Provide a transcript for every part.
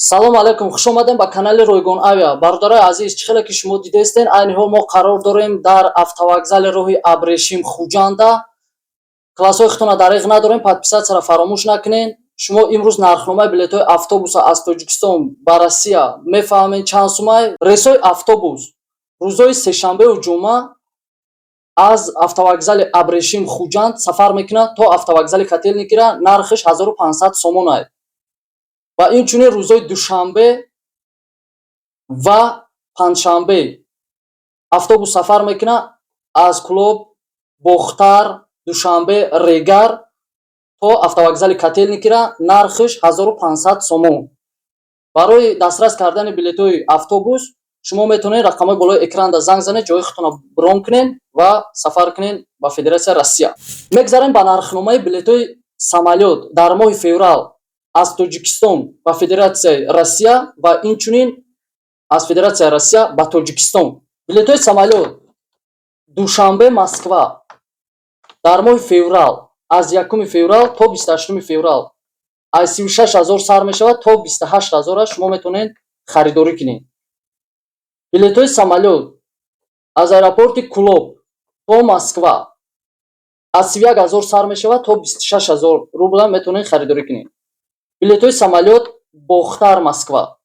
Салом алейкум, хуш омадем ба канали Ройгон Авиа. Бародарои азиз, чӣ хеле ки шумо дидаистен, айни ҳол мо қарор дорем дар автовокзали роҳи Абрешим, Хуҷанда. Классҳои худтона дариғ надорем, подписаться ра фаромӯш накунед. Шумо имрӯз нархномаи билетҳои автобуса аз Тоҷикистон ба Россия мефаҳмед, чанд сумай. Рейсҳои автобус рӯзҳои сешанбеу ҷумъа аз автовокзали Абрешим, Хуҷанд, сафар мекунад то автовокзали Котельникира, нархиш 1500 сомонай. Ва инчунин рӯзҳои душанбе ва панҷшанбе автобус сафар мекунад аз Кӯлоб, Бохтар, Душанбе, Регар то автовокзали Котельникира, нархиш 1500 сомон. Барои дастрас кардани билетҳои автобус шумо метавонед рақамҳои болои экранда занг занед, ҷои худтонро брон кунед ва сафар кунед ба Федератсияи Россия. Мегзарем ба нархномаи билетҳои самолёт дар моҳи феврал аз Тоҷикистон ба Федератсияи Россия ва инчунин аз Федератсияи Россия ба Тоҷикистон. Билетҳои самолёт Душанбе — Москва дар моҳи феврал аз 1 феврал то 28 феврал аз 36 000 сар мешавад, то 28 000 шумо метавонед харидорӣ кунед. Билетҳои самолёт аз аэропорти Кӯлоб то Москва аз 31 000 сар мешавад, то 26 000 рубла метавонед харидорӣ кунед. Билетҳои самолёт Бохтар — Москва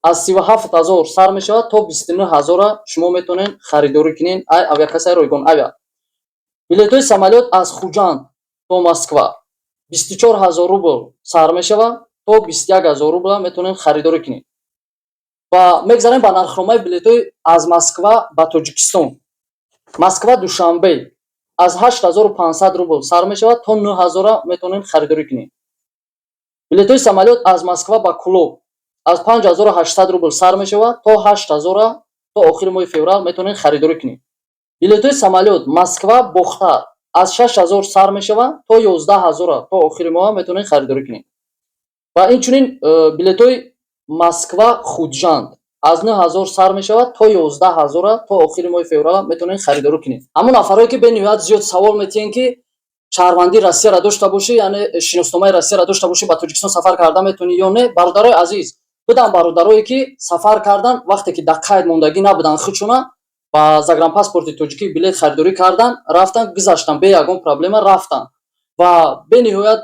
аз 37 000 сар мешавад, то 29 000 шумо метавонед харидорӣ кунед ай авиакассаи Ройгон Авиа. Билетҳои самолёт аз Хуҷанд то Москва 24 000 рубл сар мешавад, то 21 000 рубла метавонед харидорӣ кунед. Ва мегзарем ба нархномаи билетҳои аз Москва ба Тоҷикистон. Москва — Душанбе аз 8500 рубл сар мешавад, то 9000 метавонед харидорӣ кунед. Билетҳои самолёт аз Москва ба Кӯлоб аз 5800 рубл сар мешавад, то 8000 то охири моҳи феврал метавонед харидорӣ кунед. Билетҳои самолёт Москва — Бохтар аз 6000 сар мешавад, то 11 000 то охири моҳ метавонед харидорӣ кунед. Ва инчунин билетҳои Москва — Хуҷанд аз 9000 сар мешавад, то 11 000 то охири моҳи феврал метавонед харидорӣ кунед. Ҳамон нафарое ки бениҳоят зиёд савол метиҳанд, ки шаҳрвандии Россияро дошта бошӣ, яъне шиносномаи Россияро дошта бошӣ, ба Тоҷикистон сафар карда метавонӣ ё не. Бародарои азиз, буданд бародарое ки сафар кардан, вақте ки дар қайд мондагӣ набуданд, худшона ба загранпаспорти тоҷикӣ билет харидорӣ кардан, рафтан, гузаштан, бе ягон проблема рафтан. Ва бениҳоят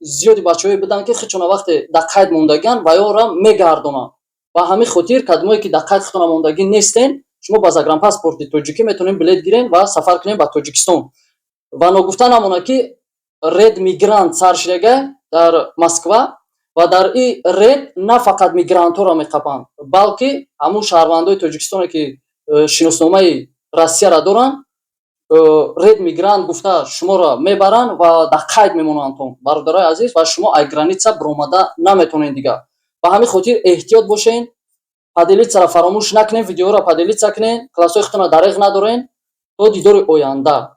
зиёди бачаҳое буданд, ки худшона вақте дар қайд мондагианд, ва ёра мегардонанд. Ба ҳамин хотир кадомое ки дар қайд худтона мондагӣ нестен, шумо ба загранпаспорти тоҷикӣ метавонед билет гирен ва сафар кунед ба Тоҷикистон. Ва ногуфта намонад, ки рейд мигрант сар шидага дар Москва ва дар ин рейд на фақат мигрантҳоро меқапанд, балки ҳамун шаҳрвандои Тоҷикистоне ки шиносномаи Россияро доранд, рейд мигрант гуфта шуморо мебаранд ва дар қайд мемонандтон, бародарои азиз, ва шумо аз граница биромада наметавонед дигар. Ба ҳамин хотир эҳтиёт бошед, поделиться ро фаромӯш накунед, видеоро поделиться кунед, классҳои худтонро дареғ надоред. То дидори оянда.